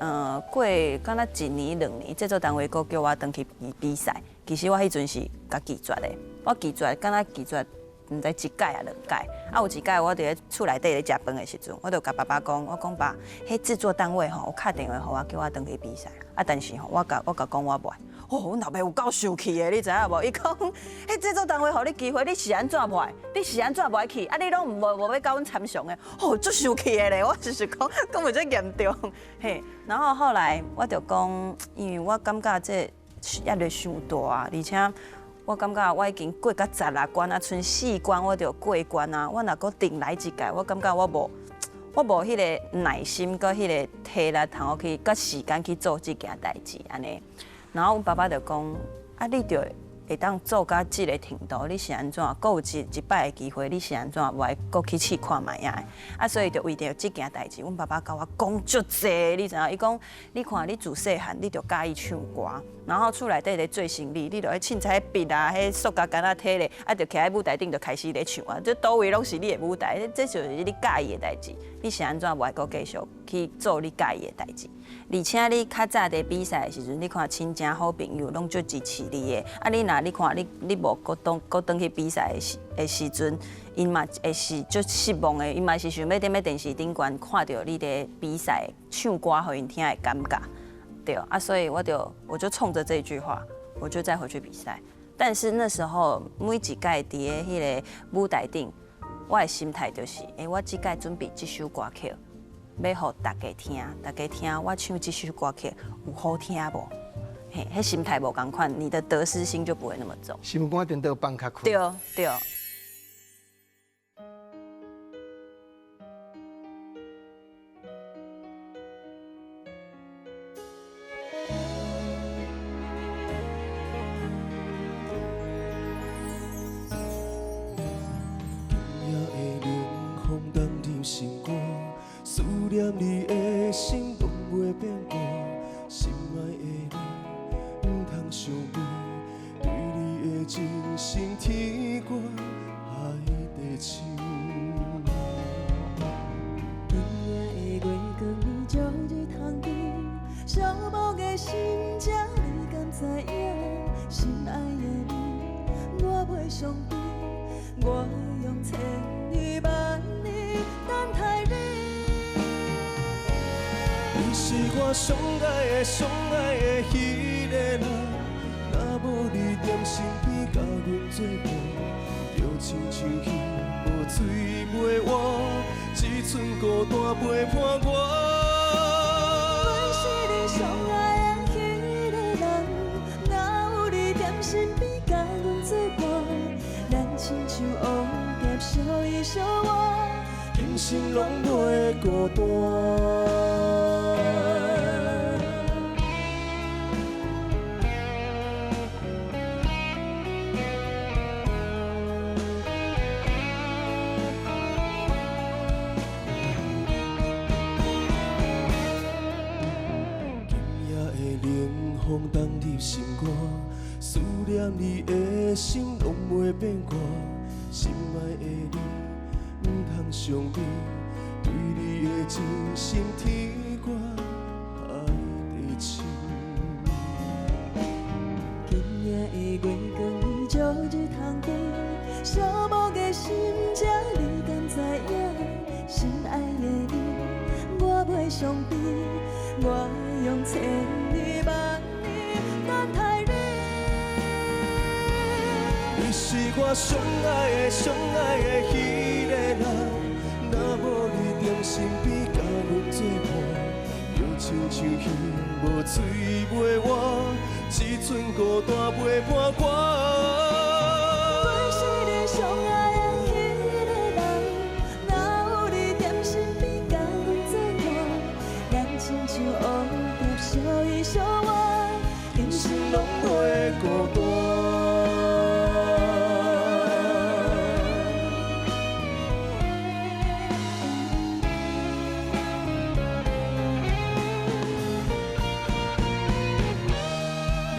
過敢若一年兩年，製作單位閣叫我轉去比比賽。其實我彼陣是共拒絕的，我拒絕，敢若拒絕，毋知一屆抑兩屆。啊，有一屆我佇咧厝內底咧食飯的時陣，我就共爸爸講，我講爸，彼製作單位吼有敲電話予我，叫我轉去比賽。啊，但是吼，我共講我袂愛。哦，阮老爸有夠生氣的，你知影無？伊講，彼製作單位予你機會，你是按怎袂愛？你是按怎袂愛去？啊，你攏無欲共阮參詳的，哦，足生氣的咧！我就是講，講袂遮嚴重，嘿。然後後來我就講，因為我感覺這壓力傷大，而且我感覺我已經過甲十六關啊，賰四關我就過關啊。我若閣重來一屆，我感覺我無彼個耐心，閣彼個體力通好去，佮時間去做這件代誌按呢。然後阮爸爸就講：啊，你著會當做到這個程度，你是按怎？閣有一擺的機會，你是按怎？無愛閣去試看覓仔？啊，所以就為著這件代誌，阮爸爸共我講足濟，你知影？伊講，你看你自細漢，你就佮意唱歌，然後厝內底咧做生理，你就愛凊彩筆啊，彼塑膠桿仔提咧，啊，就徛佇舞台頂就開始咧唱啊，這佗位攏是你的舞台，這就是你佮意的代誌。你是按怎無愛閣繼續去做你佮意的代誌？而且你較早佇比賽的時陣，你看親情好朋友攏足支持你的。啊，你若你看你無閣轉閣轉去比賽的時陣，𪜶嘛會是足失望的，𪜶嘛是想欲踮咧電視頂懸看著你佇比賽唱歌予𪜶聽的感覺，對啊，所以我就衝著這句話，我就再回去比賽。但是那時候每一屆佇咧彼個舞台頂，我的心態就是，欸，我這屆準備這首歌曲，欲予大家聽，大家聽我唱這首歌曲有好聽無？嘿，彼心態無仝款，你的得失心就不會那麼重。心肝頂都放較開。對對。今夜的冷風凍入心肝，思念你的心攏袂變寒，心愛的你，毋通傷悲，對你的真心天懸海底深。今夜的月光伊照日窗边，寂寞的心情你敢知影？心愛的你，我袂傷悲，我會用千里萬里等待你。你是我上愛的、上愛的彼個人，若無你踮身邊佮阮做伴，就親像魚無水袂活，只剩孤單陪伴我。阮是你上愛的彼個人，若有你踮身邊佮阮做伴，相活，今生拢袂孤单。今夜的冷风冬入心肝，思念你的心拢袂变寒。心爱的你，毋通伤悲，对你的真心天悬海地深。今夜的月光伊照日窗边，寂寞的心情你敢知影？心爱的你，我袂伤悲，我用千年万年等待你。你是我上爱的、上爱的彼个人，若无你踮身边佮阮作伴，就亲像鱼无水袂活，一寸孤单陪伴我。我是你上爱的彼个人，若有你踮身边佮阮作伴，咱亲像蝴蝶相依相偎，今生拢袂孤单。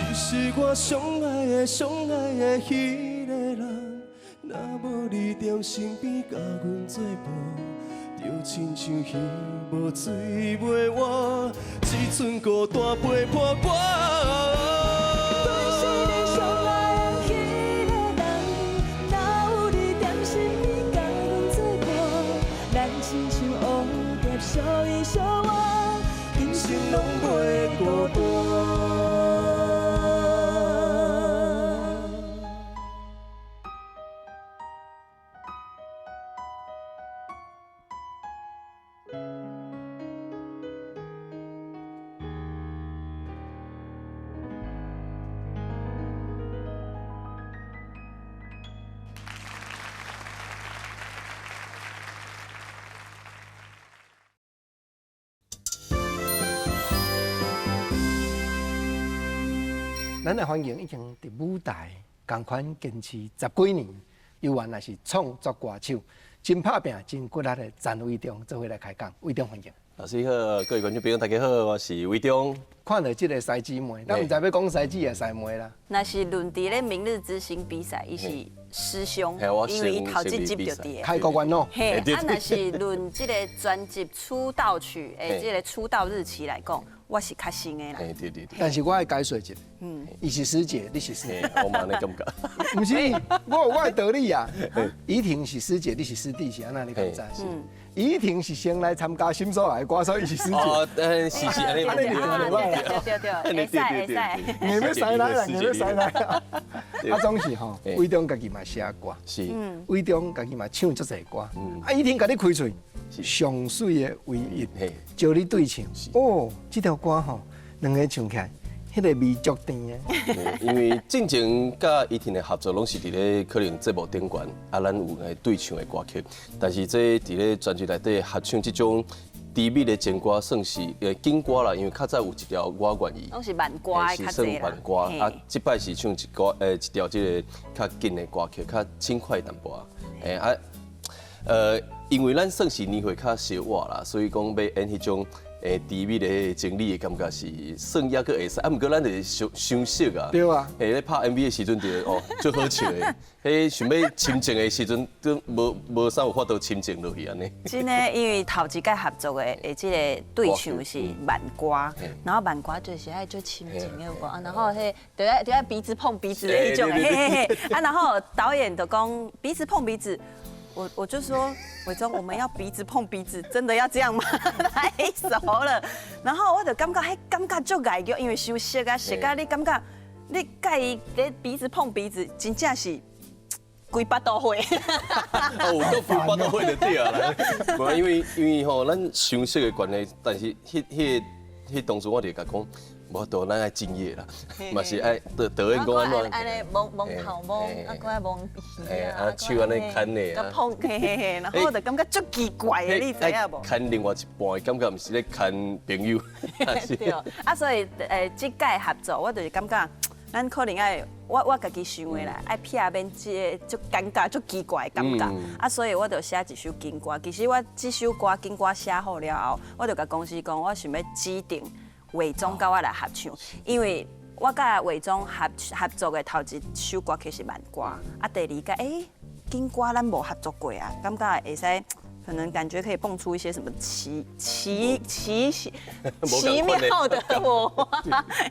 你是我上爱的、上爱的彼个人，若无你踮身边佮阮作伴，就亲像鱼无水袂活，一寸孤单陪伴我。我是你上爱的彼个人，若有你踮身边佮阮作伴，咱亲像蝴蝶相依相偎，今生拢袂孤单。咱来欢迎已经伫舞台仝款坚持十几年，犹原也是创作歌手，真拍拚、真骨力的陈伟忠，做伙来开讲。伟忠欢迎。老师好，各位观众朋友大家好，我是伟忠。看著这个师姊妹，咱毋知欲讲师姊抑师妹啦。若是论伫咧明日之星比赛，伊是师兄，因为伊头一集就伫。开国元老。嘿，啊，若是论这个专辑出道曲，这个出道日期来讲，我是较新的啦。对对对。但是我爱解说一下，伊是师姐，你是师弟。我嘛按呢感觉。毋是，我有我的道理啊。怡婷是师姐，你是师弟，是按怎你敢知？怡婷是先来参加心所爱的歌，所以伊是师姐。哦，是是，按呢对对对，会使会使。硬欲使来啦，硬欲使来。啊，总是吼，伟忠家己嘛写歌，伟忠家己嘛唱足济歌。啊，怡婷共你开喙，上媠的唯一，招你对唱。哦，这条歌吼，两个唱起来，彼个味足甜的。因为进前佮怡婷的合作，拢是伫咧可能节目顶悬，啊，咱有来对唱的歌曲。但是这伫咧专辑内底合唱这种甜蜜的情歌，算是紧歌啦，因为较早有一条我愿意，拢是慢歌的是算慢歌。啊，这摆是唱一歌，一条这个较紧的歌曲，较轻快淡薄仔。啊，因为咱算是年岁较小活啦，所以讲欲演彼种甜蜜的情侣的感觉是算犹阁会使，啊，毋过咱就是伤伤熟啊。对啊。咧拍 MV 的时阵就哦，足好笑的。彼想欲深情的时阵，都无无啥有法度深情落去按呢。真的，因为头一届合作的这个对唱是慢歌，然后慢歌就是爱足深情的歌，啊，然后彼就爱鼻子碰鼻子的彼种，嘿嘿嘿。啊，然后导演就讲鼻子碰鼻子。我就说，伟忠，我们要鼻子碰鼻子，真的要这样吗？太熟了。然后我就感觉，彼感觉足碍脚，因为伤熟啊，熟啊，你感觉你佮伊咧鼻子碰鼻子，真正是规腹肚火。哦，有够腹肚火就对啊啦。无，因为吼，咱相熟的关系，但是彼当初我就共讲，無度咱愛敬業啦，嘛是愛導導演講按怎？按呢摸摸頭毛，啊，閣愛摸耳啊，手按呢牽的啊，碰，嘿嘿嘿，然後我就感覺足奇怪的，你知影無？牽另外一半的感覺，毋是咧牽朋友。對，啊，所以這屆合作，我就是感覺，咱可能愛我家己想的啦，愛避免這個足尷尬、足奇怪的感覺。啊，所以我就寫一首情歌。其實我這首歌情歌寫好了後，我就共公司講，我想欲指定偉忠佮我來合唱，因為我佮偉忠合作的頭一首歌曲是慢歌，啊，第二屆情歌咱無合作過啊，感覺會使可能感覺可以蹦出一些什麼奇奇奇奇妙的火花。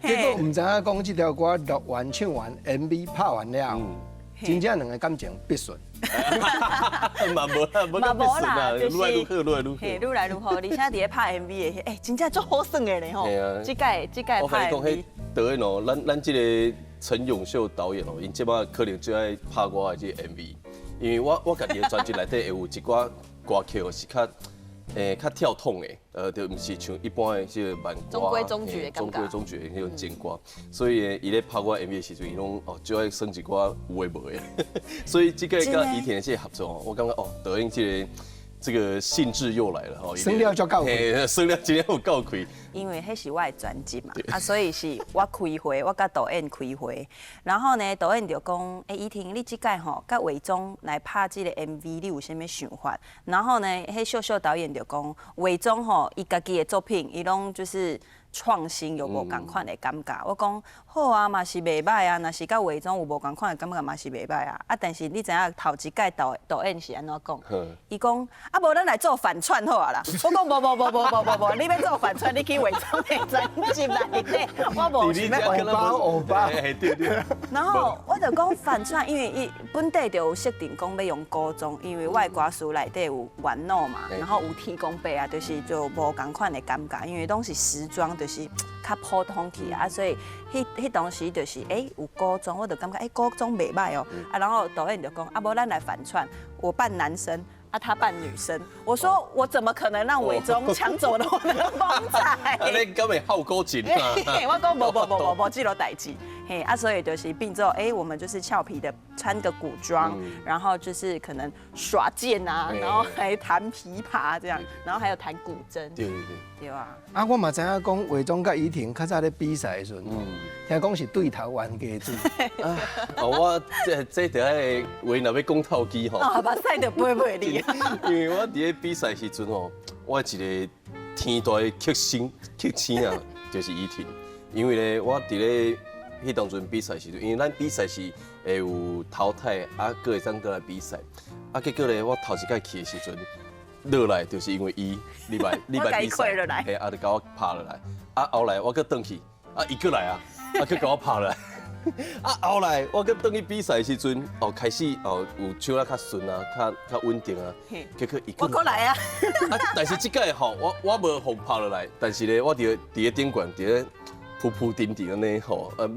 結果毋知影講這條歌錄完唱完 MV 拍完了後，真正兩个感情變順。嘛無啦，無嘛無啦，就是愈來愈好，愈來愈好，愈來愈好。而且佇咧拍 MV 的，真正足好耍的咧吼。這屆這屆拍 MV。導演哦，咱這个陳永秀導演哦，𪜶這擺可能最愛拍我的這个 MV，因為我家己的專輯內底會有一寡歌曲是較跳 tone 的，就毋是像一般的這個慢歌，中規中矩的感覺，中規中矩的彼種情歌，所以伊咧拍我 MV 的時陣，伊攏哦最愛耍一寡有的無的，所以這個佮怡婷的這个合作，我感覺哦，導演這個興致又來了吼，耍了就夠開，耍了真正有夠開。因為彼是我的專輯嘛，啊，所以是我開會，我佮導演開會，然後呢，導演就講，欸，怡婷，你這屆吼佮偉忠來拍這个 MV，你有啥物想法？然後呢，彼秀秀導演就講，偉忠吼，伊家己的作品，伊攏就是創新又無仝款的感覺。我講好啊，嘛是袂䆀啊，若是佮偉忠有無仝款的感覺嘛是袂䆀啊。啊，但是你知影頭一屆導演是按怎講？伊講啊，無咱來做反串好啊啦。我講無無無無無無無，你欲做反串，你去偉忠的專輯內底，我無想欲歐巴歐巴。對對。然後我就講反串，因為伊本底就有設定講欲用古裝，因為我的歌詞內底有元老嘛，然後有天公伯啊，就是就無仝款的感覺，因為攏是時裝，就是較普通去啊，所以彼當時就是有古裝，我就感覺古裝袂䆀哦，啊，然後導演就講啊，無咱來反串，我扮男生。啊，他扮女生，我說我怎麼可能讓偉忠搶走了我的風采？啊，你敢會好古情啊？我講無無無無無這囉代誌，嘿啊，所以就是變做我們就是俏皮的穿個古裝，然後就是可能耍劍啊，然後還彈琵琶這樣，然後還有彈古箏。對對對，對啊。啊，我嘛知影講偉忠佮怡婷較早咧比賽的時陣，聽講是對頭冤家主。哦，我這著愛話若欲講透機吼。哦，目屎就飛飛你。因為我佇咧比賽時陣吼，我一个天大的克星克星啊，就是怡婷。因為咧，我佇咧彼當陣比賽時陣，因為咱比賽是會有淘汰，啊，閣會當閣來比賽。啊，結果咧，我頭一擺去的時陣，落來就是因為伊禮拜禮拜比賽，嘿，啊，就共我拍落來。啊，後來我閣轉去，啊，伊閣來啊，啊，閣共我拍落來。啊，後來我閣轉去比賽的時陣，哦，開始哦有唱得較順啊，較穩定啊。結果伊我閣來啊！啊，但是這擺吼，我無予拍落來，但是咧，我佇咧頂懸，佇咧浮浮沉沉按呢吼，啊，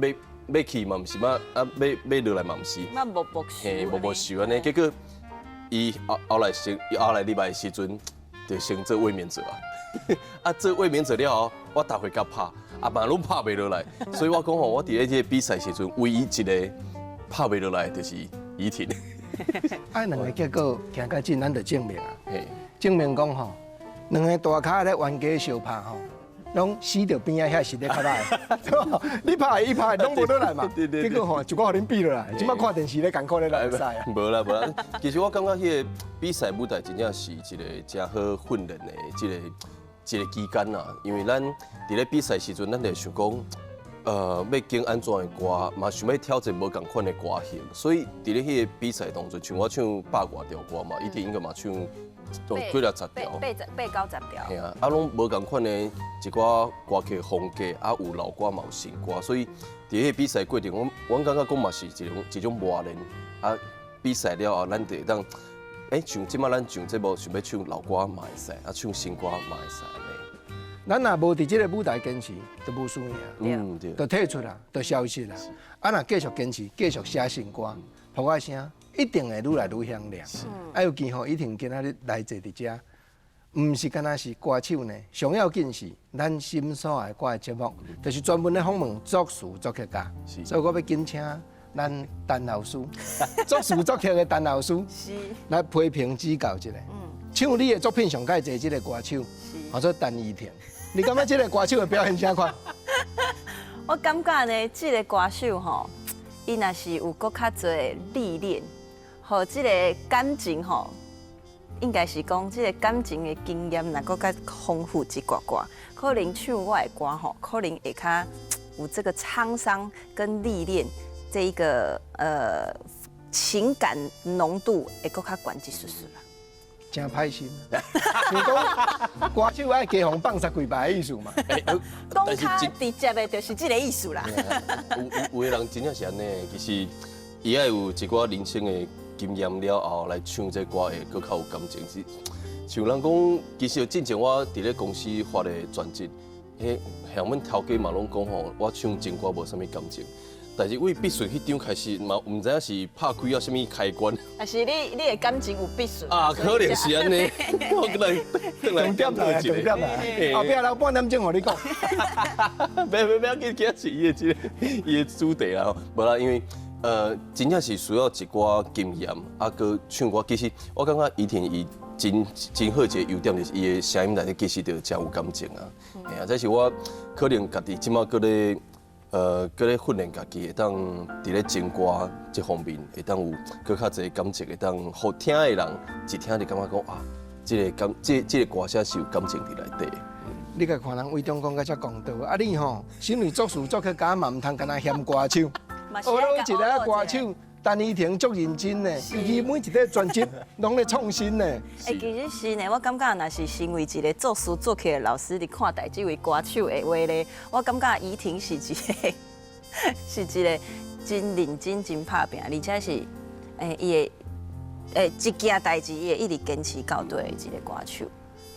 欲去嘛毋是嘛，啊，欲落來嘛毋是。嘛無無嘿，無無受按呢，結果伊後來禮拜的時陣，就先做衛冕者啊。啊，做衛冕者了後，我逐回共拍，啊嘛攏拍袂落來，所以我講吼，我佇咧這个比賽時陣，唯一一个拍袂落來就是怡婷。啊，兩个結果行較近，咱就證明啊，證明講吼，兩个大跤咧冤家相拍吼，攏死佇邊仔遐是咧較歹，你拍伊拍攏無落來嘛，結果吼一寡予恁比落來，這擺看電視咧艱苦咧來會使啊。無啦無啦，其實我感覺彼个比賽舞台真正是一个誠好訓練的這个一个期間啦，因為咱佇咧比賽時陣，咱就會想講，欲揀按怎的歌，嘛想欲挑戰無仝款的歌型，所以佇咧彼个比賽當中，像我唱百外條歌嘛，伊定應該嘛唱幾若十條，八九十條。嘿啊，啊攏無仝款的一寡歌曲風格，啊有老歌嘛有新歌，所以佇彼个比賽過程，阮感覺講嘛是一種磨練。啊，比賽了後，咱就會當，像這擺咱上節目想欲唱老歌嘛會使，啊唱新歌嘛會使按呢。咱若無佇這个舞台堅持，就無輸贏，就退出啦，就消失啦。啊，若繼續堅持，繼續寫新歌，噗仔聲一定會愈來愈響亮。啊，尤其吼，一定今仔日來坐佇遮，毋是干焦是歌手呢，上要緊是咱心所愛歌的節目，就是專門咧訪問作詞作曲家。所以我欲緊請咱陳老師，作詞作曲的陳老師來批評指教一下。唱你的作品上蓋濟這个歌手，號做陳怡婷。你感覺這个歌手的表現啥款？我感覺呢，這个歌手吼，伊若是有閣較濟歷練，予這个感情吼，應該是講這个感情的經驗若閣較豐富一寡寡，可能唱我的歌吼，可能會較有這個滄桑跟歷練，這一個情感濃度會閣較懸一絲絲啦。真歹心，想講歌手愛加予放殺幾擺的意思嘛？講較直接的，就是這个意思啦。有有的人真正是按呢，其實伊愛有一寡人生的經驗了後來唱這歌會閣較有感情。是像人講，其實進前我佇咧公司發的專輯，彼向阮頭家嘛攏講吼，我唱情歌無啥物感情。但是對筆順彼張開始嘛，毋知影是拍開了啥物開關。還是你的感情有筆順？啊，可能是按呢。我閣來重點來，重點來。後壁留半點鐘予你講。袂袂袂，緊，今仔是伊的這个伊的主題啦。無啦，因為真正是需要一寡經驗，啊，閣唱歌。其實我感覺怡婷伊真真好一个優點，就是伊的聲音內底其實就誠有感情啊。嘿啊，這是我可能家己這馬閣咧。閣咧訓練家己，會當佇咧情歌這方面，會當有閣較濟感情，會當予聽的人一聽就感覺講啊，這个感，這个歌聲是有感情佇內底。你共看人偉忠講甲遮公道，啊你吼，身為作詞作曲家嘛，毋通干焦嫌歌手，學攏一个歌手。陳怡婷足認真呢，伊每一個專輯攏咧創新呢。欸，其實是呢，我感覺若是身為一個作詞作曲的老師，佇看待這位歌手的話咧，我感覺怡婷是一個真認真、真拍拚，而且是伊會一件代誌，伊會一直堅持到底的一个歌手。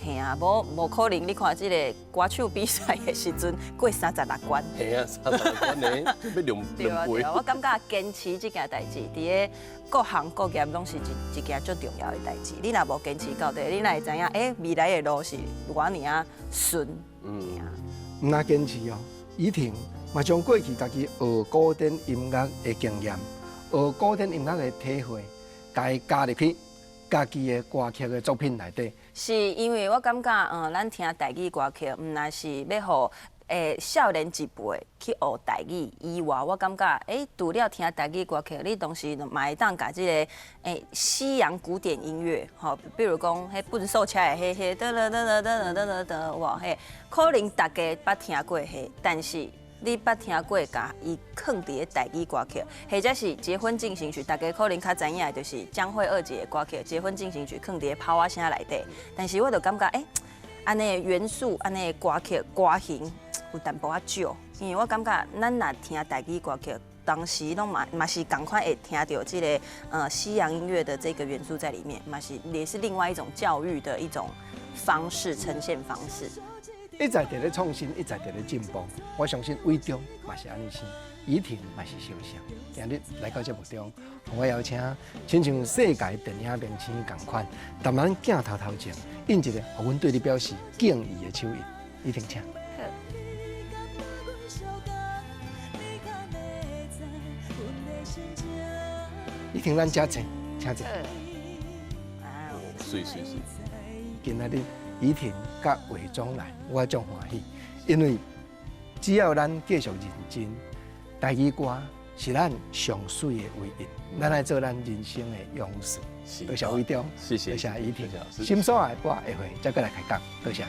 嘿啊，無無可能！你看這个歌手比賽的時陣過36關。嘿啊，三十六關呢，欲兩兩倍。我感覺堅持這件代誌，佇个各行各業攏是一件足重要的代誌。你若無堅持到底，你哪會知影？未來的路是偌爾仔順。毋但堅持哦，怡婷嘛將過去家己學古典音樂的經驗，學古典音樂的體會，共伊加入去家己的歌曲的作品內底。是因為我感覺，咱聽台語歌曲，毋但是欲予少年一輩去學台語以外，我感覺，除了聽台語歌曲，你同時嘛會當共這个西洋古典音樂，吼，比如講，彼糞掃車的，彼彼噔噔噔噔噔噔噔噔，哇，彼可能大家捌聽過彼，但是你捌聽過共伊囥佇咧台語歌曲，或者是結婚進行曲，大家可能較知影的就是江蕙二姐的歌曲《結婚進行曲》囥佇咧炮仔聲內底，但是我就感覺，按呢元素，按呢歌曲歌型有淡薄仔少，因為我感覺咱若聽台語歌曲，當時攏嘛嘛是仝款會聽著這个西洋音樂的這個元素在裡面，嘛是也是另外一種教育的一種方式呈現方式。一直佇咧創新，一直佇咧進步。我相信偉忠嘛是按呢生，怡婷嘛是相像。今日來到節目中，予我邀請，親像世界電影明星仝款，佇咱鏡頭頭前，印一个予阮對你表示敬意的手印。怡婷，請。怡婷，咱遮坐，請坐。媠媠媠。今仔日怡婷佮偉忠來，我足歡喜，因為只要咱繼續認真，台語歌是咱上媠的唯一，咱來做咱人生的勇士。多謝偉忠，謝謝，多謝怡婷，心所愛，我下回再閣來開講，多謝。